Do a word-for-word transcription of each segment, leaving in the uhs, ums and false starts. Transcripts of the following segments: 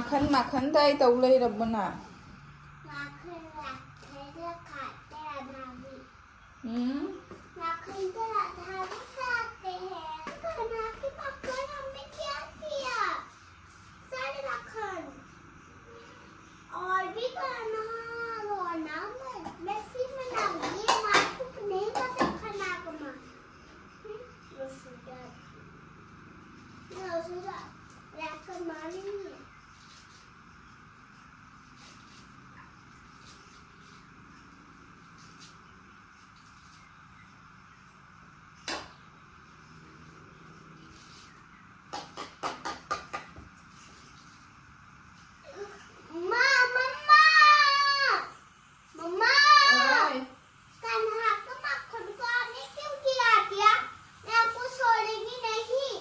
ꯃꯈꯟ ꯃꯈꯟ ꯇꯥꯏ ꯇꯧ ꯂꯩꯔꯕꯣ ꯅꯪ? ꯃꯈꯟ ꯃꯈꯟ ꯈꯥꯏ ꯇꯔꯥ ꯅꯥꯕꯤ꯫ ꯎꯝ꯫ ꯃꯈꯟ ꯇꯔꯥ ꯊꯥꯕꯤ ꯆꯥꯇꯦ ꯍꯦ꯫ ꯀꯅꯥ ꯀꯤ ꯃꯈꯟ ꯍꯝ ꯅꯦ ꯀꯌꯥ ꯀꯤꯌꯥ? सारे मक्खन। और भी करना, रोना मत। मैं फिर बनाऊंगी। ये माँ को नहीं पता खाना को माँ। हम्म, वो सुधा। वो सुधा। रैक मारी। माँ, मम्मा। मम्मा। ओए। कान्हा का मक्खन को आपने क्यों गिरा दिया? मैं आपको छोड़ूंगी नहीं।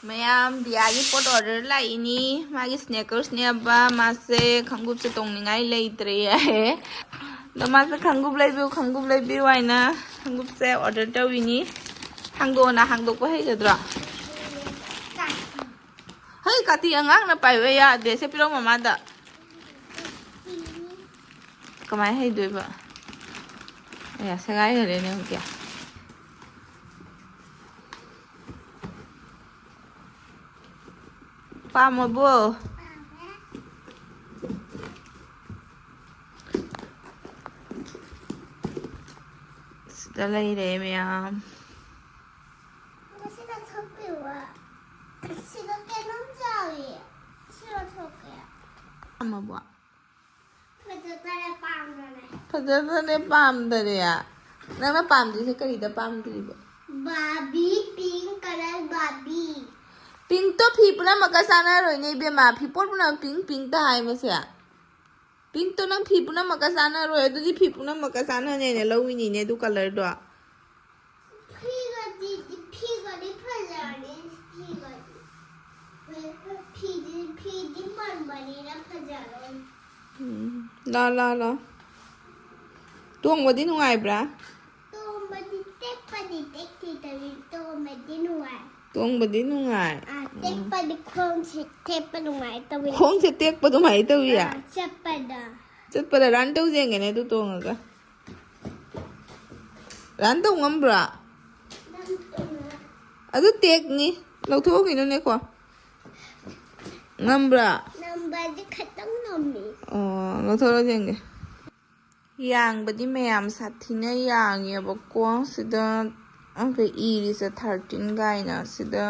ꯃꯌꯥꯝ, ꯗꯤꯌꯥꯒꯤ ꯄꯣꯠ ꯑꯣꯔꯗꯔ ꯂꯥꯛꯏꯅꯤ꯫ ꯃꯥꯒꯤ ꯁ꯭ꯅꯦꯀꯔꯁꯅꯦꯕ꯫ ꯃꯥꯁꯦ ꯈꯣꯡꯎꯞꯁꯦ ꯇꯣꯡꯅꯤꯡꯉꯥꯏ ꯂꯩꯇ꯭ꯔꯦ ꯍꯥꯏꯌꯦ꯫ ꯑꯗꯣ ꯃꯥꯁꯦ ꯈꯣꯡꯎꯞ ꯂꯩꯕꯤꯌꯨ, ꯈꯣꯡꯎꯞ ꯂꯩꯕꯤꯌꯨ ꯍꯥꯏꯅ ꯈꯣꯡꯎꯞꯁꯦ ꯑꯣꯔꯗꯔ ꯇꯧꯔꯤꯅꯤ꯫ ꯍꯥꯡꯗꯣꯛꯑꯣꯅ, ꯍꯥꯡꯗꯣꯛꯄ ꯍꯩꯒꯗ꯭ꯔꯣ? ꯍꯩ, ꯀꯥꯇꯤ ꯑꯉꯥꯡꯅ ꯄꯥꯏꯕ ꯌꯥꯗꯦ꯫ ꯁꯦ, ꯄꯤꯔꯛꯑꯣ ꯃꯃꯥꯗ꯫ ꯀꯃꯥꯏꯅ ꯍꯩꯗꯣꯏꯕ? ꯑꯌꯥ, ꯁꯦꯒꯥꯏꯈ꯭ꯔꯦꯅꯦ ꯍꯧꯖꯤꯛ꯫ ꯄꯥꯝꯃꯕꯣ? ꯁꯤꯗ ꯂꯩꯔꯦ ꯃꯌꯥꯝ꯫ ꯃꯁꯤꯅ ꯊꯣꯛꯄꯤꯕ꯫ ꯁꯤꯗ ꯀꯩꯅꯣꯝ ꯆꯥꯎꯏ꯫ ꯁꯤ ꯂꯧꯊꯣꯛꯀꯦ꯫ ꯄꯥꯝꯃꯕꯣ? ꯐꯖꯗꯔꯦ, ꯄꯥꯝꯗꯔꯦ꯫ ꯐꯖꯗꯔꯦ, ꯄꯥꯝꯗꯔꯦ꯫ ꯅꯪꯅ ꯄꯥꯝꯗ꯭ꯔꯤꯁꯦ ꯀꯔꯤꯗ ꯄꯥꯝꯗ꯭ꯔꯤꯕ? ꯕꯥꯔꯕꯤ, ꯄꯤꯡ ꯀꯂꯔ ꯕꯥꯔꯕꯤ꯫ ꯄꯤꯡꯛꯇꯣ ꯐꯤ ꯄꯨꯝꯅꯃꯛꯀ ꯆꯥꯟꯅꯔꯣꯏꯅꯦ ꯏꯕꯦꯝꯃ꯫ ꯐꯤ ꯄꯣꯠ ꯄꯨꯝꯅꯃꯛ ꯄꯤꯡꯛ, ꯄꯤꯡꯛꯇ ꯍꯥꯏ ꯃꯁꯦ꯫ ꯄꯤꯡꯛꯇꯣ ꯅꯪ ꯐꯤ ꯄꯨꯝꯅꯃꯛꯀ ꯆꯥꯟꯅꯔꯣꯏ꯫ ꯑꯗꯨꯗꯤ ꯐꯤ ꯄꯨꯝꯅꯃꯛꯀ ꯆꯥꯟꯅꯅꯦꯅ ꯂꯧꯏꯅꯤꯅꯦ ꯑꯗꯨ ꯀꯂꯔꯗꯣ꯫ ꯐꯤꯒꯗꯤ, ꯐꯤꯒꯗꯤ ꯐꯖꯔꯅꯤ, ꯐꯤꯒꯗꯤ꯫ ꯐꯤꯗꯤ, ꯐꯤꯗꯤ ꯃꯟꯕꯅꯤꯅ ꯐꯖꯔꯣꯏ꯫ ꯎꯝ, ꯂꯥ, ꯂꯥ, ꯂꯥ꯫ ꯇꯣꯡꯕꯗꯤ ꯅꯨꯡꯉꯥꯏꯕ꯭ꯔꯥ? ꯇꯣꯡꯕꯗꯤ ꯇꯦꯛꯄꯗꯤ ꯇꯦꯛꯇꯦ ꯇꯧꯏ, ꯇꯣꯡꯕꯗꯤ ꯅꯨꯡꯉꯥꯏ꯫ ꯇꯣꯡꯕꯗꯤ ꯅꯨꯡꯉꯥꯏ꯫ ꯑꯥ, ꯎꯝ꯫ ꯇꯦꯛꯄꯗꯤ ꯈꯣꯡꯁꯦ ꯇꯦꯛꯄ ꯅꯨꯡꯉꯥꯏ ꯇꯧꯏ꯫ ꯈꯣꯡꯁꯦ ꯇꯦꯛꯄ ꯑꯗꯨꯃꯥꯏꯅ ꯇꯧꯏ? ꯑꯥ, ꯆꯠꯄꯗ꯫ ꯆꯠꯄꯗ run ꯇꯧꯁꯦ ꯌꯦꯡꯒꯦꯅꯦ ꯑꯗꯨ ꯇꯣꯡꯉꯒ꯫ Run ꯇꯧ ꯉꯝꯕ꯭ꯔꯥ? ꯅꯪ ꯇꯣꯡꯉ꯫ ꯑꯗꯨ ꯇꯦꯛꯅꯤ꯫ ꯂꯧꯊꯣꯛꯑꯣ ꯀꯩꯅꯣꯅꯦꯀꯣ꯫ ꯉꯝꯕ꯭ꯔꯥ? ꯅꯝꯕꯗꯤ ꯈꯇꯪ ꯉꯝꯃꯤ꯫ ꯑꯣ, ꯂꯧꯊꯣꯛꯑꯣ ꯌꯦꯡꯒꯦ꯫ ꯌꯥꯡꯕꯗꯤ ꯃꯌꯥꯝ ꯁꯥꯊꯤꯅ ꯌꯥꯡꯉꯦꯕꯀꯣ꯫ ꯁꯤꯗ ꯑꯩꯈꯣꯏ ꯏꯔꯤꯁꯦ thirteen ꯀꯥꯏꯅ꯫ ꯁꯤꯗ,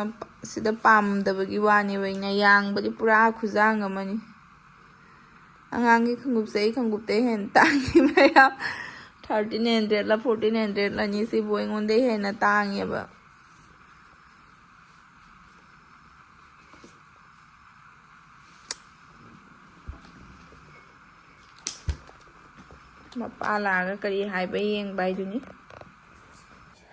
ꯁꯤꯗ ꯄꯥꯝꯗꯕꯒꯤ ꯋꯥꯅꯦꯕ ꯑꯩꯅ꯫ ꯌꯥꯡꯕꯗꯤ ꯄꯨꯔꯥ ꯈꯨꯌꯥꯡ ꯑꯃꯅꯤ꯫ ꯑꯉꯥꯡꯒꯤ ꯈꯣꯡꯎꯞꯁꯦ ꯑꯩ ꯈꯣꯡꯎꯞꯇꯩ ꯍꯦꯟꯅ ꯇꯥꯡꯉꯤ ꯃꯌꯥꯝ꯫ Thirteen hundred ꯂ, fourteen hundred ꯂꯅꯤ꯫ ꯁꯤꯕꯨ ꯑꯩꯉꯣꯟꯗꯩ ꯍꯦꯟꯅ ꯇꯥꯡꯉꯦꯕ꯫ ꯃꯄꯥ ꯂꯥꯛꯑꯒ ꯀꯔꯤ ꯍꯥꯏꯕ ꯌꯦꯡꯕ ꯍꯥꯏꯗꯨꯅꯤ꯫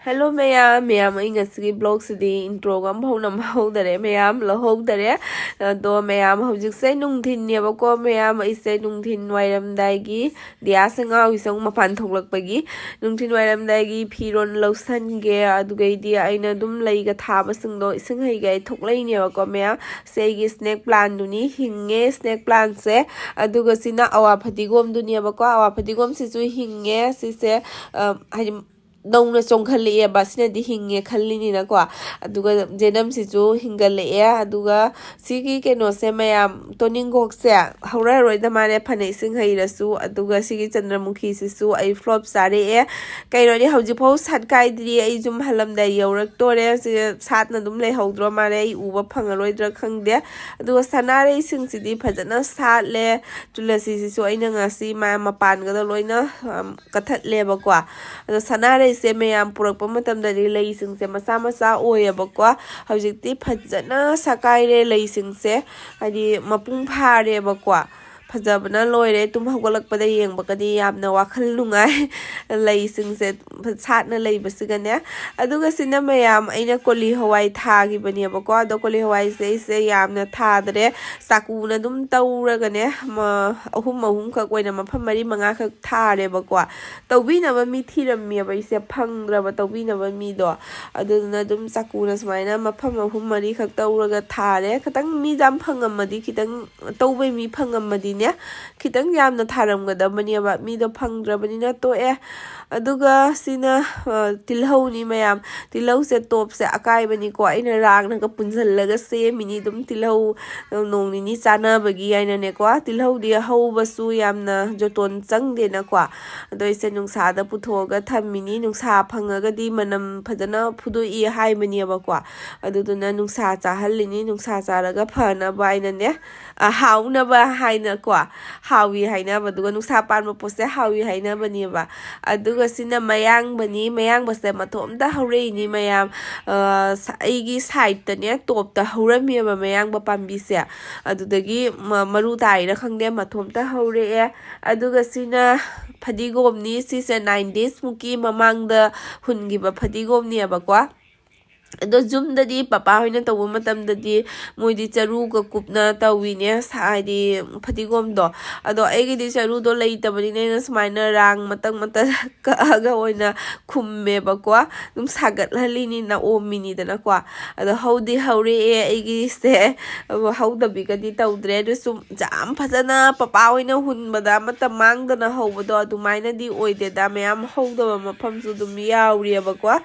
Hello ꯃꯌꯥꯝ, ꯃꯌꯥꯝ, ꯑꯩ ꯉꯁꯤꯒꯤ vlogꯁꯤꯗꯤ introꯒ ꯑꯃꯐꯥꯎ ꯅꯝꯍꯧꯗꯔꯦ ꯃꯌꯥꯝ, ꯂꯧꯍꯧꯗꯔꯦ꯫ ꯑꯗꯣ ꯃꯌꯥꯝ, ꯍꯧꯖꯤꯛꯁꯦ ꯅꯨꯡꯊꯤꯟꯅꯦꯕꯀꯣ ꯃꯌꯥꯝ, ꯑꯩꯁꯦ ꯅꯨꯡꯊꯤꯟ ꯋꯥꯏꯔꯝꯗꯥꯏꯒꯤ ꯗꯤꯌꯥꯁꯦ ꯉꯥꯎꯔꯤꯁꯦ ꯑꯃꯨꯛ ꯃꯄꯥꯟ ꯊꯣꯛꯂꯛꯄꯒꯤ꯫ ꯅꯨꯡꯊꯤꯟ ꯋꯥꯏꯔꯝꯗꯥꯏꯒꯤ ꯐꯤꯔꯣꯜ ꯂꯧꯁꯟꯒꯦ, ꯑꯗꯨꯒꯩꯗꯤ ꯑꯩꯅ ꯑꯗꯨꯝ ꯂꯩꯒ ꯊꯥꯕꯁꯤꯡꯗꯣ ꯏꯁꯤꯡ ꯍꯩꯒꯦ ꯑꯩ ꯊꯣꯛꯂꯛꯏꯅꯦꯕꯀꯣ ꯃꯌꯥꯝ꯫ ꯁꯦ ꯑꯩꯒꯤ snake plantꯗꯨꯅꯤ, ꯍꯤꯡꯉꯦ snake plantꯁꯦ꯫ ꯑꯗꯨꯒ ꯁꯤꯅ ꯑꯋꯥ ꯐꯗꯤꯒꯣꯝꯗꯨꯅꯦꯕꯀꯣ꯫ ꯑꯋꯥ ꯐꯗꯤꯒꯣꯝꯁꯤꯁꯨ ꯍꯤꯡꯉꯦ꯫ ꯁꯤꯁꯦ, ꯑ, ꯍꯥꯏꯗꯤ ꯅꯧꯅ ꯆꯣꯡꯈꯠꯂꯛꯑꯦꯕ, ꯁꯤꯅꯗꯤ ꯍꯤꯡꯉꯦ ꯈꯜꯂꯤꯅꯤꯅꯀꯣ꯫ ꯑꯗꯨꯒ ꯖꯦꯅꯝꯁꯤꯁꯨ ꯍꯤꯡꯒꯠꯂꯛꯑꯦ꯫ ꯑꯗꯨꯒ ꯁꯤꯒꯤ ꯀꯩꯅꯣꯁꯦ ꯃꯌꯥꯝ, ꯇꯣꯅꯤꯡꯈꯣꯛꯁꯦ ꯍꯧꯔꯛꯑꯔꯣꯏꯗ ꯃꯥꯜꯂꯦ, ꯐꯅ ꯏꯁꯤꯡ ꯍꯩꯔꯁꯨ꯫ ꯑꯗꯨꯒ ꯁꯤꯒꯤ ꯆꯟꯗ꯭ꯔꯃꯨꯈꯤꯁꯤꯁꯨ ꯑꯩ ꯐ꯭ꯂꯣꯞ ꯆꯥꯔꯛꯑꯦ꯫ ꯀꯩꯅꯣꯗꯤ ꯍꯧꯖꯤꯛꯐꯥꯎ ꯁꯥꯠꯀꯥꯏꯗ꯭ꯔꯤ, ꯑꯩ ꯌꯨꯝ ꯍꯜꯂꯝꯗꯥꯏ ꯌꯧꯔꯛꯇꯣꯔꯦ꯫ ꯁꯤ ꯁꯥꯠꯅ ꯑꯗꯨꯝ ꯂꯩꯍꯧꯗ꯭ꯔꯣ ꯃꯥꯜꯂꯦ, ꯑꯩ ꯎꯕ ꯐꯪꯉꯔꯣꯏꯗ꯭ꯔꯥ ꯈꯪꯗꯦ꯫ ꯑꯗꯨꯒ ꯁꯅꯥꯔꯩꯁꯤꯡꯁꯤꯗꯤ ꯐꯖꯅ ꯁꯥꯠꯂꯦ꯫ ꯇꯨꯂꯁꯤꯁꯤꯁꯨ ꯑꯩꯅ ꯉꯁꯤ ꯃꯥ ꯃꯄꯥꯟꯒꯗꯣ ꯂꯣꯏꯅ, ꯑꯝ, ꯀꯠꯊꯠꯂꯦꯕꯀꯣ꯫ ꯑꯗꯣ ꯁꯅꯥꯔꯩꯁꯦ ꯃꯌꯥꯝ ꯄꯨꯔꯛꯄ ꯃꯇꯝꯗꯗꯤ ꯂꯩꯁꯤꯡꯁꯦ ꯃꯆꯥ ꯃꯆꯥ ꯑꯣꯏꯌꯦꯕꯀꯣ꯫ ꯍꯧꯖꯤꯛꯇꯤ ꯐꯖꯅ ꯁꯥꯀꯥꯏꯔꯦ ꯂꯩꯁꯤꯡꯁꯦ, ꯍꯥꯏꯗꯤ ꯃꯄꯨꯡ ꯐꯥꯔꯦꯕꯀꯣ꯫ ꯐꯖꯕꯅ ꯂꯣꯏꯔꯦ꯫ ꯇꯨꯝ ꯍꯧꯒꯠꯂꯛꯄꯗ ꯌꯦꯡꯕꯒꯗꯤ ꯌꯥꯝꯅ ꯋꯥꯈꯜ ꯅꯨꯡꯉꯥꯏ꯫ ꯂꯩꯁꯤꯡꯁꯦ ꯁꯥꯠꯅ ꯂꯩꯕꯁꯤꯒꯅꯦ꯫ ꯑꯗꯨꯒ ꯁꯤꯅ ꯃꯌꯥꯝ ꯑꯩꯅ ꯀꯣꯂꯤ ꯍꯋꯥꯏ ꯊꯥꯈꯤꯕꯅꯦꯕꯀꯣ꯫ ꯑꯗꯣ ꯀꯣꯂꯤ ꯍꯋꯥꯏꯁꯦ ꯑꯩꯁꯦ ꯌꯥꯝꯅ ꯊꯥꯗ꯭ꯔꯦ, ꯆꯥꯀꯨꯅ ꯑꯗꯨꯝ ꯇꯧꯔꯒꯅꯦ, ꯃ-, ꯑꯍꯨꯝ ꯑꯍꯨꯝꯈꯛ ꯑꯣꯏꯅ, ꯃꯐꯝ ꯃꯔꯤ ꯃꯉꯥꯈꯛ ꯊꯥꯔꯦꯕꯀꯣ꯫ ꯇꯧꯕꯤꯅꯕ ꯃꯤ ꯊꯤꯔꯝꯃꯦꯕ ꯑꯩꯁꯦ, ꯐꯪꯗ꯭ꯔꯕ ꯇꯧꯕꯤꯅꯕ ꯃꯤꯗꯣ꯫ ꯑꯗꯨꯗꯨꯅ ꯑꯗꯨꯝ ꯆꯥꯀꯨꯅ ꯁꯨꯃꯥꯏꯅ ꯃꯐꯝ ꯑꯍꯨꯝ ꯃꯔꯤꯈꯛ ꯇꯧꯔꯒ ꯊꯥꯔꯦ꯫ ꯈꯤꯇꯪ ꯃꯤꯁꯦ ꯌꯥꯝ ꯐꯪꯉꯝꯃꯗꯤ, ꯈꯤꯇꯪ ꯇꯧꯕꯩ ꯃꯤ ꯐꯪꯉꯝꯃꯗꯤꯅꯦ, ꯈꯤꯇꯪ ꯌꯥꯝꯅ ꯊꯥꯔꯝꯒꯗꯕꯅꯦꯕ꯫ ꯃꯤꯗꯣ ꯐꯪꯗ꯭ꯔꯕꯅꯤꯅ ꯇꯣꯛꯑꯦ꯫ ꯑꯗꯨꯒ ꯁꯤꯅ, ꯑ, ꯇꯤꯜꯍꯧꯅꯤ ꯃꯌꯥꯝ꯫ ꯇꯤꯜꯍꯧꯁꯦ ꯇꯣꯞꯁꯦ ꯑꯀꯥꯏꯕꯅꯤꯀꯣ꯫ ꯑꯩꯅ ꯔꯥꯡꯅꯒ ꯄꯨꯟꯁꯤꯜꯂꯒ ꯁꯦꯝꯃꯤꯅꯤ ꯑꯗꯨꯝ, ꯇꯤꯜꯍꯧ, ꯑ, ꯅꯣꯡ ꯅꯤꯅꯤ ꯆꯥꯅꯕꯒꯤ ꯍꯥꯏꯅꯅꯦꯀꯣ꯫ ꯇꯤꯜꯍꯧꯗꯤ ꯍꯧꯕꯁꯨ ꯌꯥꯝꯅ ꯖꯣꯇꯣꯟ ꯆꯪꯗꯦꯅꯀꯣ꯫ ꯑꯗꯣ ꯑꯩꯁꯦ ꯅꯨꯡꯁꯥꯗ ꯄꯨꯊꯣꯛꯑꯒ ꯊꯝꯃꯤꯅꯤ꯫ ꯅꯨꯡꯁꯥ ꯐꯪꯉꯒꯗꯤ ꯃꯅꯝ ꯐꯖꯅ ꯐꯨꯗꯣꯛꯏ ꯍꯥꯏꯕꯅꯦꯕꯀꯣ꯫ ꯑꯗꯨꯗꯨꯅ ꯅꯨꯡꯁꯥ ꯆꯥꯍꯜꯂꯤꯅꯤ꯫ ꯅꯨꯡꯁꯥ ꯆꯥꯔꯒ ꯐꯅꯕ ꯍꯥꯏꯅꯅꯦ, ꯑ, ꯍꯥꯎꯅꯕ ꯍꯥꯏꯅꯀꯣ, ꯍꯥꯎꯏ ꯍꯥꯏꯅꯕ, ꯑꯗꯨꯒ ꯅꯨꯡꯁꯥ ꯄꯥꯟꯕ ꯄꯣꯠꯁꯦ ꯍꯥꯎꯏ ꯍꯥꯏꯅꯕꯅꯦꯕ꯫ ꯑꯗꯨꯒ ꯁꯤꯅ ꯃꯌꯥꯡꯕꯅꯤ꯫ ꯃꯌꯥꯡꯕꯁꯦ ꯃꯊꯣꯝꯇ ꯍꯧꯔꯛꯏꯅꯤ ꯃꯌꯥꯝ꯫ ꯑ, ꯁ-, ꯑꯩꯒꯤ ꯁꯥꯏꯠꯇꯅꯦ, ꯇꯣꯞꯇ ꯍꯧꯔꯝꯃꯦꯕ ꯃꯌꯥꯡꯕ ꯄꯥꯝꯕꯤꯁꯦ꯫ ꯑꯗꯨꯗꯒꯤ ꯃ-, ꯃꯔꯨ ꯇꯥꯏꯔ ꯈꯪꯗꯦ, ꯃꯊꯣꯝꯇ ꯍꯧꯔꯛꯑꯦ꯫ ꯑꯗꯨꯒ ꯁꯤꯅ ꯐꯗꯤꯒꯣꯝꯅꯤ꯫ ꯁꯤꯁꯦ nine days ꯃꯨꯛꯀꯤ ꯃꯃꯥꯡꯗ ꯍꯨꯟꯈꯤꯕ ꯐꯗꯤꯒꯣꯝꯅꯦꯕꯀꯣ꯫ ꯑꯗꯣ ꯌꯨꯝꯗꯗꯤ ꯄꯄꯥ ꯍꯣꯏꯅ ꯇꯧꯕ ꯃꯇꯝꯗꯗꯤ ꯃꯣꯏꯗꯤ ꯆꯔꯨꯒ ꯀꯨꯞꯅ ꯇꯧꯋꯤꯅꯦ, ꯁꯥ-, ꯍꯥꯏꯗꯤ ꯐꯗꯤꯒꯣꯝꯗꯣ꯫ ꯑꯗꯣ ꯑꯩꯒꯤꯗꯤ ꯆꯔꯨꯗꯣ ꯂꯩꯇꯕꯅꯤꯅ ꯑꯩꯅ ꯁꯨꯃꯥꯏꯅ ꯔꯥꯡ ꯃꯇꯪ ꯃꯇꯪ ꯀꯛꯑꯒ ꯑꯣꯏꯅ ꯈꯨꯝꯃꯦꯕꯀꯣ꯫ ꯑꯗꯨꯝ ꯁꯥꯒꯠꯍꯜꯂꯤꯅꯤꯅ, ꯑꯣꯝꯃꯤꯅꯤꯗꯅꯀꯣ꯫ ꯑꯗꯣ ꯍꯧꯗꯤ ꯍꯧꯔꯛꯑꯦ ꯑꯩꯒꯤꯁꯦ, ꯑꯗꯣ ꯍꯧꯗꯕꯤꯒꯗꯤ ꯇꯧꯗ꯭ꯔꯦ꯫ ꯑꯗꯨꯁꯨ ꯌꯥꯝ ꯐꯖꯅ ꯄꯄꯥ ꯍꯣꯏꯅ ꯍꯨꯟꯕꯗ ꯃꯇꯝ ꯃꯥꯡꯗꯅ ꯍꯧꯕꯗꯣ ꯑꯗꯨꯃꯥꯏꯅꯗꯤ ꯑꯣꯏꯗꯦꯗ꯫ ꯃꯌꯥꯝ ꯍꯧꯗꯕ ꯃꯐꯝꯁꯨ ꯑꯗꯨꯝ ꯌꯥꯎꯔꯤꯑꯕꯀꯣ꯫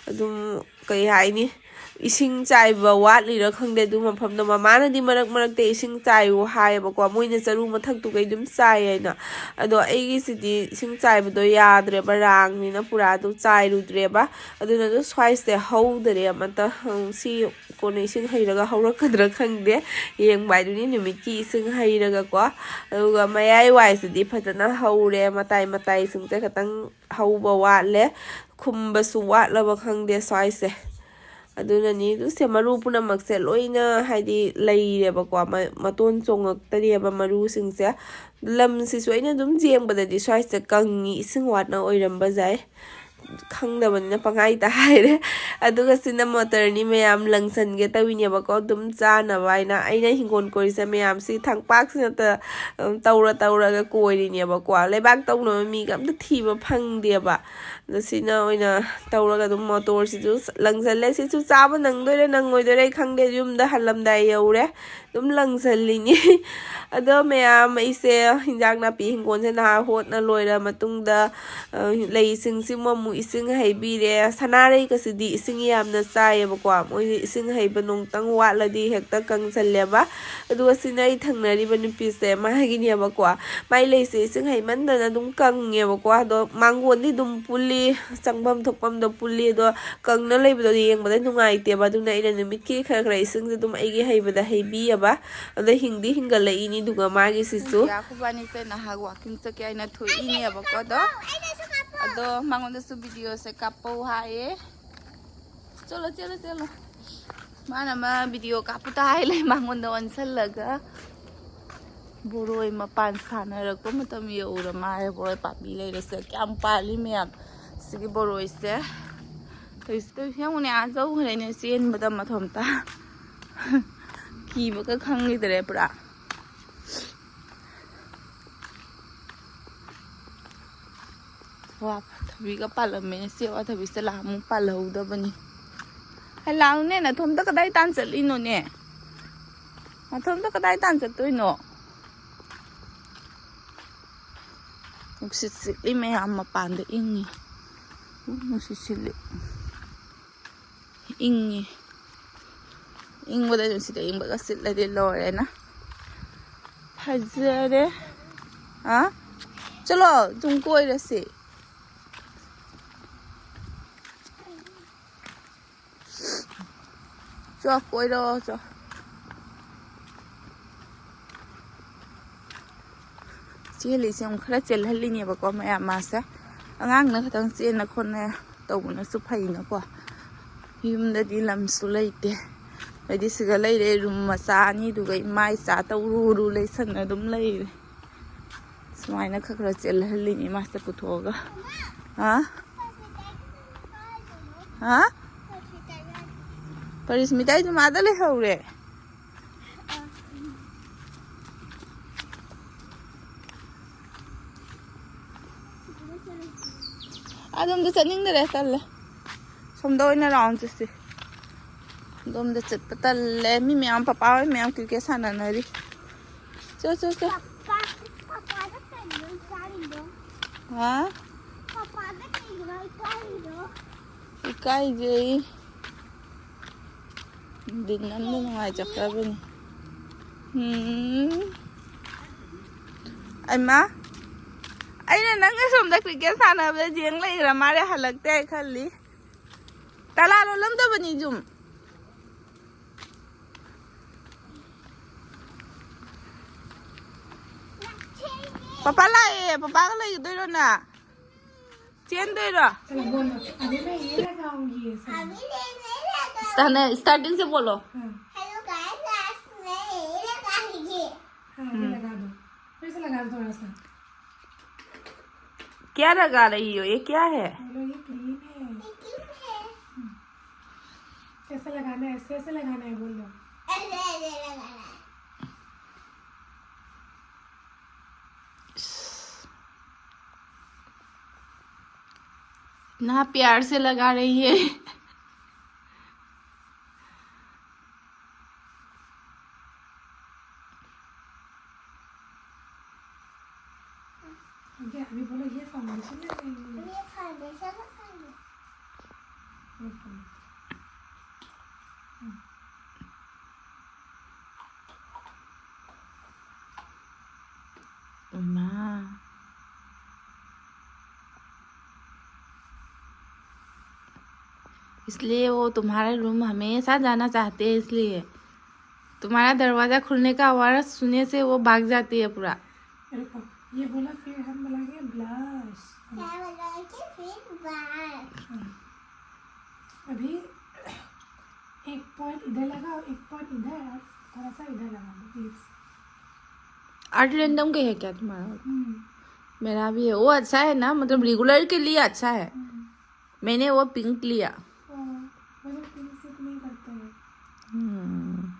ꯑꯗꯨꯝ, ꯀꯩ ꯍꯥꯏꯅꯤ, ꯏꯁꯤꯡ ꯆꯥꯏꯕ ꯋꯥꯠꯂꯤꯔꯥ ꯈꯪꯗꯦ꯫ ꯑꯗꯨ ꯃꯐꯝꯗꯣ ꯃꯃꯥꯅꯗꯤ ꯃꯔꯛ ꯃꯔꯛꯇ ꯏꯁꯤꯡ ꯆꯥꯏꯌꯨ ꯍꯥꯏꯌꯦꯕꯀꯣ, ꯃꯣꯏꯅ ꯆꯔꯨ ꯃꯊꯛꯇꯨꯒꯩ ꯑꯗꯨꯝ ꯆꯥꯏ ꯍꯥꯏꯅ꯫ ꯑꯗꯣ ꯑꯩꯒꯤꯁꯤꯗꯤ ꯏꯁꯤꯡ ꯆꯥꯏꯕꯗꯣ ꯌꯥꯗ꯭ꯔꯦꯕ, ꯔꯥꯡꯅꯤꯅ ꯄꯨꯔꯥ ꯑꯗꯨ ꯆꯥꯏꯔꯨꯗ꯭ꯔꯦꯕ꯫ ꯑꯗꯨꯅ ꯑꯗꯨꯝ ꯁ꯭ꯋꯥꯏꯁꯦ ꯍꯧꯗꯔꯦ ꯑꯃꯠꯇ꯫ ꯎꯝ, ꯁꯤ ꯀꯣꯟꯅ ꯏꯁꯤꯡ ꯍꯩꯔꯒ ꯍꯧꯔꯛꯀꯗ꯭ꯔꯥ ꯈꯪꯗꯦ, ꯌꯦꯡꯕ ꯍꯥꯏꯗꯨꯅꯤ ꯅꯨꯃꯤꯠꯀꯤ ꯏꯁꯤꯡ ꯍꯩꯔꯒꯀꯣ꯫ ꯑꯗꯨꯒ ꯃꯌꯥꯏ ꯋꯥꯏꯁꯤꯗꯤ ꯐꯖꯅ ꯍꯧꯔꯦ, ꯃꯇꯥꯏ ꯃꯇꯥꯏꯁꯤꯡꯁꯦ ꯈꯤꯇꯪ ꯍꯧꯕ ꯋꯥꯠꯂꯦ, ꯈꯨꯝꯕꯁꯨ ꯋꯥꯠꯂꯕ ꯈꯪꯗꯦ ꯁ꯭ꯋꯥꯏꯁꯦ꯫ ꯑꯗꯨꯅꯅꯤ, ꯑꯗꯨ ꯁꯦ ꯃꯔꯨ ꯄꯨꯝꯅꯃꯛꯁꯦ ꯂꯣꯏꯅ ꯍꯥꯏꯗꯤ ꯂꯩꯔꯦꯕꯀꯣ, ꯃ-, ꯃꯇꯣꯟ ꯆꯣꯡꯉꯛꯇꯔꯦꯕ ꯃꯔꯨꯁꯤꯡꯁꯦ꯫ ꯂꯝꯁꯤꯁꯨ ꯑꯩꯅ ꯑꯗꯨꯝ ꯌꯦꯡꯕꯗꯗꯤ ꯁ꯭ꯋꯥꯏꯁꯦ ꯀꯪꯉꯤ, ꯏꯁꯤꯡ ꯋꯥꯠꯅ ꯑꯣꯏꯔꯝꯕ ꯌꯥꯏ, ꯈꯪꯗꯕꯅꯤꯅ ꯄꯪꯍꯥꯏꯗ ꯍꯥꯏꯔꯦ꯫ ꯑꯗꯨꯒ ꯁꯤꯅ ꯃꯣꯇꯔꯅꯤ, ꯃꯌꯥꯝ ꯂꯪꯁꯟꯒꯦ ꯇꯧꯋꯤꯅꯦꯕꯀꯣ, ꯑꯗꯨꯝ ꯆꯥꯅꯕ ꯍꯥꯏꯅ꯫ ꯑꯩꯅ ꯍꯤꯡꯒꯣꯜ ꯀꯣꯏꯔꯤꯁꯦ ꯃꯌꯥꯝꯁꯤ ꯊꯥꯡꯄꯥꯛꯁꯤꯅꯇ, ꯎꯝ, ꯇꯧꯔ ꯇꯧꯔꯒ ꯀꯣꯏꯔꯤꯅꯦꯕꯀꯣ꯫ ꯂꯩꯕꯥꯛ ꯇꯧꯅꯕ ꯃꯤꯒ ꯑꯝꯇ ꯊꯤꯕ ꯐꯪꯗꯦꯕ꯫ ꯑꯗꯣ ꯁꯤꯅ ꯑꯣꯏꯅ ꯇꯧꯔꯒ ꯑꯗꯨꯝ ꯃꯣꯇꯣꯔꯁꯤꯁꯨ ꯂꯪꯁꯜꯂꯦ꯫ ꯁꯤꯁꯨ ꯆꯥꯕ ꯅꯪꯗꯣꯏꯔꯥ ꯅꯪꯉꯣꯏꯗꯣꯏꯔꯥ ꯑꯩ ꯈꯪꯗꯦ, ꯌꯨꯝꯗ ꯍꯜꯂꯝꯗꯥꯏ ꯌꯧꯔꯦ꯫ ꯑꯗꯨꯝ ꯂꯪꯁꯜꯂꯤꯅꯤ꯫ ꯑꯗꯣ ꯃꯌꯥꯝ, ꯑꯩꯁꯦ ꯍꯤꯟꯖꯥꯡ ꯅꯥꯄꯤ ꯍꯤꯡꯒꯣꯜꯁꯦ ꯅꯍꯥꯟ ꯍꯣꯠꯅ ꯂꯣꯏꯔ ꯃꯇꯨꯡꯗ, ꯑ, ꯂꯩꯁꯤꯡꯁꯤꯃ ꯑꯃꯨꯛ ꯏꯁꯤꯡ ꯍꯩꯕꯤꯔꯦ꯫ ꯁꯅꯥꯔꯩꯒꯁꯤꯗꯤ ꯏꯁꯤꯡ ꯌꯥꯝꯅ ꯆꯥꯏꯌꯦꯕꯀꯣ꯫ ꯃꯣꯏꯁꯦ ꯏꯁꯤꯡ ꯍꯩꯕ ꯅꯣꯡꯇꯪ ꯋꯥꯠꯂꯗꯤ ꯍꯦꯛꯇ ꯀꯪꯁꯜꯂꯦꯕ꯫ ꯑꯗꯨꯒ ꯁꯤꯅ ꯑꯩ ꯊꯪꯅꯔꯤꯕ ꯅꯨꯄꯤꯁꯦ, ꯃꯥꯒꯤꯅꯦꯕꯀꯣ꯫ ꯃꯥꯏ ꯂꯩꯁꯦ ꯏꯁꯤꯡ ꯍꯩꯃꯟꯗꯅ ꯑꯗꯨꯝ ꯀꯪꯉꯦꯕꯀꯣ꯫ ꯑꯗꯣ ꯃꯥꯡꯒꯣꯟꯗꯤ ꯑꯗꯨꯝ ꯄꯨꯜꯂꯤ, ꯆꯪꯐꯝ ꯊꯣꯛꯐꯝꯗꯣ ꯄꯨꯜꯂꯤ꯫ ꯑꯗꯣ ꯀꯪꯅ ꯂꯩꯕꯗꯣ ꯌꯦꯡꯕꯗ ꯅꯨꯡꯉꯥꯏꯇꯦꯕ꯫ ꯑꯗꯨꯅ ꯑꯩꯅ ꯅꯨꯃꯤꯠꯀꯤ ꯈꯔ ꯈꯔ ꯏꯁꯤꯡꯁꯦ ꯑꯗꯨꯝ ꯑꯩꯒꯤ ꯍꯩꯕꯗ ꯍꯩꯕꯤꯑꯕ꯫ ꯑꯗꯣ ꯍꯤꯡꯗꯤ ꯍꯤꯡꯒꯠꯂꯛꯏꯅꯤ ꯑꯗꯨꯒ ꯃꯥꯒꯤꯁꯤꯁꯨ꯫ ꯄꯨꯡ ꯀꯌꯥ? ꯑꯩꯈꯣꯏꯕꯥꯅꯤꯁꯦ ꯅꯍꯥꯛ ꯋꯥꯛꯀꯤꯡ ꯆꯠꯀꯦ ꯍꯥꯏꯅ ꯊꯣꯛꯏꯅꯦꯕꯀꯣ꯫ ꯑꯗꯣ, ꯑꯗꯣ ꯃꯉꯣꯟꯗꯁꯨ ꯚꯤꯗꯤꯑꯣꯁꯦ ꯀꯥꯞꯄꯧ ꯍꯥꯏꯌꯦ꯫ ꯆꯠꯂꯣ, ꯆꯠꯂꯣ, ꯆꯠꯂꯣ꯫ ꯃꯥꯅ ꯑꯃ ꯚꯤꯗꯤꯑꯣ ꯀꯥꯞꯄꯨ ꯇꯥ ꯍꯥꯏ ꯂꯩ, ꯃꯉꯣꯟꯗ ꯑꯣꯟꯁꯜꯂꯒ꯫ ꯕꯣꯔꯣꯏ ꯃꯄꯥꯟ ꯁꯥꯟꯅꯔꯛꯄ ꯃꯇꯝ ꯌꯧꯔ ꯃꯥꯜꯂꯦ꯫ ꯕꯣꯔꯣꯏ ꯄꯥꯝꯕꯤ ꯂꯩꯔꯁꯦ꯫ ꯀꯌꯥꯝ ꯄꯥꯜꯂꯤ ꯃꯌꯥꯝ꯫ ꯁꯤꯒꯤ ꯕꯣꯔꯣꯏꯁꯦ ꯇꯧꯔꯤꯁꯦ, ꯇꯧꯔꯤꯁꯦ ꯌꯦꯡꯉꯨꯅꯦ, ꯑꯥ ꯖꯧꯈ꯭ꯔꯦꯅꯦ ꯆꯦꯟꯕꯗ ꯃꯊꯣꯝꯇ꯫ ꯀꯤꯕꯒ ꯈꯪꯈꯤꯗ꯭ꯔꯦ ꯄꯨꯔꯥ꯫ ꯋꯥ ꯊꯕꯤꯒ ꯄꯥꯜꯂꯝꯃꯦ꯫ ꯁꯦ ꯋꯥ ꯊꯕꯤꯁꯦ ꯂꯥꯛ ꯑꯃꯨꯛ ꯄꯥꯜꯍꯧꯗꯕꯅꯤ꯫ ꯍꯥꯏ ꯂꯥꯛꯎꯅꯦ, ꯅꯊꯣꯝꯇ ꯀꯗꯥꯏ ꯇꯥꯟ ꯆꯠꯂꯤꯅꯣꯅꯦ? ꯅꯊꯣꯝꯇ ꯀꯗꯥꯏ ꯇꯥꯟ ꯆꯠꯇꯣꯏꯅꯣ? ꯅꯨꯡꯁꯤꯠ ꯁꯤꯠꯂꯤ ꯃꯌꯥꯝ ꯃꯄꯥꯟꯗ ꯏꯪꯉꯤ꯫ ꯎ, ꯅꯨꯡꯁꯤꯠ ꯁꯤꯠꯂꯤ꯫ ꯏꯪꯉꯤ꯫ ꯏꯪꯕꯗ ꯅꯨꯡꯁꯤꯠ ꯑꯏꯪꯕꯒ ꯁꯤꯠꯂꯗꯤ ꯂꯣꯏꯔꯦꯅ꯫ ꯐꯖꯔꯦ꯫ ꯑ? ꯆꯠꯂꯣ, ꯑꯗꯨꯝ ꯀꯣꯏꯔꯁꯤ꯫ ꯆꯣ, ꯀꯣꯏꯔꯣ, ꯆꯣ꯫ ꯆꯦꯜꯂꯤꯁꯦ ꯑꯃꯨꯛ ꯈꯔ ꯆꯦꯜꯍꯜꯂꯤꯅꯦꯕꯀꯣ ꯃꯌꯥꯝ ꯃꯥꯁꯦ꯫ ꯑꯉꯥꯡꯅ ꯈꯇꯪ ꯆꯦꯟꯅ ꯈꯣꯠꯅ ꯇꯧꯕꯅꯁꯨ ꯐꯩꯅꯀꯣ꯫ ꯌꯨꯝꯗꯗꯤ ꯂꯝꯁꯨ ꯂꯩꯇꯦ꯫ ꯑꯩꯗꯤ ꯁꯤꯗ ꯂꯩꯔꯦ, ꯔꯨꯝ ꯃꯆꯥ ꯑꯅꯤꯗꯨꯒ ꯏꯃꯥ ꯏꯆꯥ ꯇꯧꯔꯨꯔꯨ ꯂꯩꯁꯟꯅ ꯑꯗꯨꯝ ꯂꯩꯔꯦ꯫ ꯁꯨꯃꯥꯏꯅ ꯈꯔ ꯈꯔ ꯆꯦꯜꯍꯜꯂꯤꯅꯤ ꯃꯥꯁꯦ ꯄꯨꯊꯣꯛꯑꯒ꯫ ꯍꯥ? ꯍꯥ? ꯄꯔꯤꯁꯃꯤꯇꯥ ꯑꯩꯗꯤ ꯃꯥꯗ ꯂꯩꯍꯧꯔꯦ꯫ ꯑꯗꯣꯝꯗ ꯆꯠꯅꯤꯡꯗꯔꯦ, ꯇꯜꯂꯦ꯫ ꯁꯣꯝꯗ ꯑꯣꯏꯅ ꯔꯥꯎꯟ ꯆꯠꯁꯤ꯫ ꯑꯗꯣꯝꯗ ꯆꯠꯄ ꯇꯜꯂꯦ꯫ ꯃꯤ ꯃꯌꯥꯝ, ꯄꯄꯥ ꯍꯣꯏ ꯃꯌꯥꯝ ꯀ꯭ꯔꯤꯀꯦꯠ ꯁꯥꯟꯅꯅꯔꯤ꯫ ꯆꯣ, ꯆꯣ, ꯆꯣ꯫ ꯄꯄꯥ, ꯄꯄꯥꯗ ꯀꯩꯅꯣ ꯆꯥꯔꯤꯗꯣ? ꯍꯥ? ꯄꯄꯥꯗ ꯀꯩꯅꯣ ꯆꯥꯔꯤꯗꯣ? ꯏꯀꯥꯏꯖꯩ꯫ ꯗꯤꯟ ꯑꯃꯗ ꯅꯨꯡꯉꯥꯏꯖꯈ꯭ꯔꯕꯅꯤ꯫ ꯎꯝ꯫ ꯑꯩꯃ, ꯑꯩꯅ ꯅꯪꯒ ꯁꯣꯝꯗ ꯀ꯭ꯔꯤꯀꯦꯠ ꯁꯥꯟꯅꯕꯗ ꯌꯦꯡ ꯂꯩꯈ꯭ꯔ ꯃꯥꯜꯂꯦ, ꯍꯜꯂꯛꯇꯦ ꯍꯥꯏ ꯈꯜꯂꯤ꯫ ꯇꯂꯥ ꯂꯣꯜꯂꯝꯗꯕꯅꯤ ꯁꯨꯝ꯫ ꯄꯄꯥ ꯂꯥꯛꯑꯦ, ꯄꯄꯥꯒ ꯂꯩꯒꯗꯣꯏꯔꯣ ꯅꯪ? ꯆꯦꯟꯗꯣꯏꯔꯣ? चलो बोलो, अभी मैं ये लगाऊंगी ये सब। अभी नहीं, नहीं लगाऊंगी। स्टार्टिंग से बोलो। हाँ। हेलो गाइस, आज मैं ये लगाऊंगी। हाँ, ये हम्म। लगा दो। फिर से लगा दो थोड़ा सा। क्या लगा रही हो? ये क्या है? बोलो, ये क्रीम है। ये क्रीम है। कैसे लगाना है? ऐसे, ऐसे लगाना है, बोल दो। इतना प्यार से लगा रही है। अभी बोलो, ये फाउंडेशन लगाएंगे। ये फाउंडेशन लगाएंगे। इसलिए वो तुम्हारे रूम हमेशा जाना चाहते हैं, इसलिए तुम्हारा दरवाज़ा खुलने का आवाज़ सुनने से वो भाग जाती है पूरा। रुको, ये बोला, फिर हम बोलेंगे ब्लश। क्या बोला कि फिर बार अभी एक पॉइंट इधर लगाओ, एक पॉइंट इधर, और थोड़ा सा इधर लगा दो लिप्स। आर्ट रैंडम का है क्या तुम्हारा? हम्म मेरा भी है। वो अच्छा है ना, मतलब रेगुलर के लिए अच्छा है। हम्म। मैंने वो पिंक लिया। हाँ, मुझे पिंक सूट नहीं करता है। हम्म।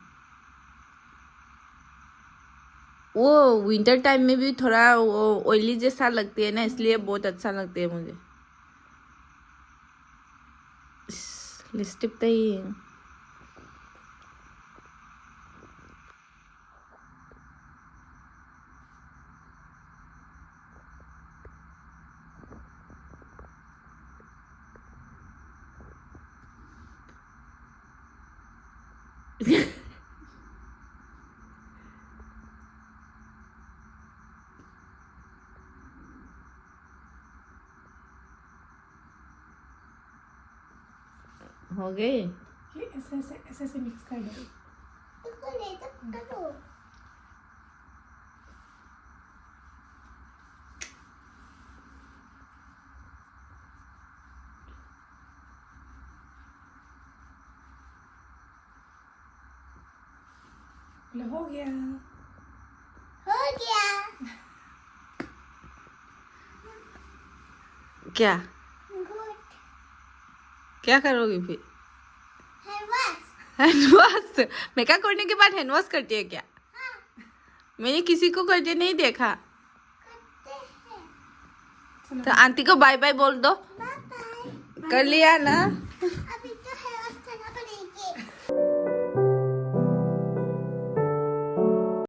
वो विंटर टाइम में भी थोड़ा वो ऑयली जैसा लगती है ना, इसलिए बहुत अच्छा लगता है मुझे। लिपस्टिक तो ही है। हो गए। ये ऐसे ऐसे ऐसे ऐसे मिक्स कर दो। इसको ले तो करो। लो, हो गया। हो गया। क्या? गुड। क्या करोगी फिर? Hand wash. मेकअप करने के बाद हैंड वॉश करती है क्या? मैंने किसी को करते नहीं देखा। तो आंटी को बाय बाय बोल दो। कर लिया ना?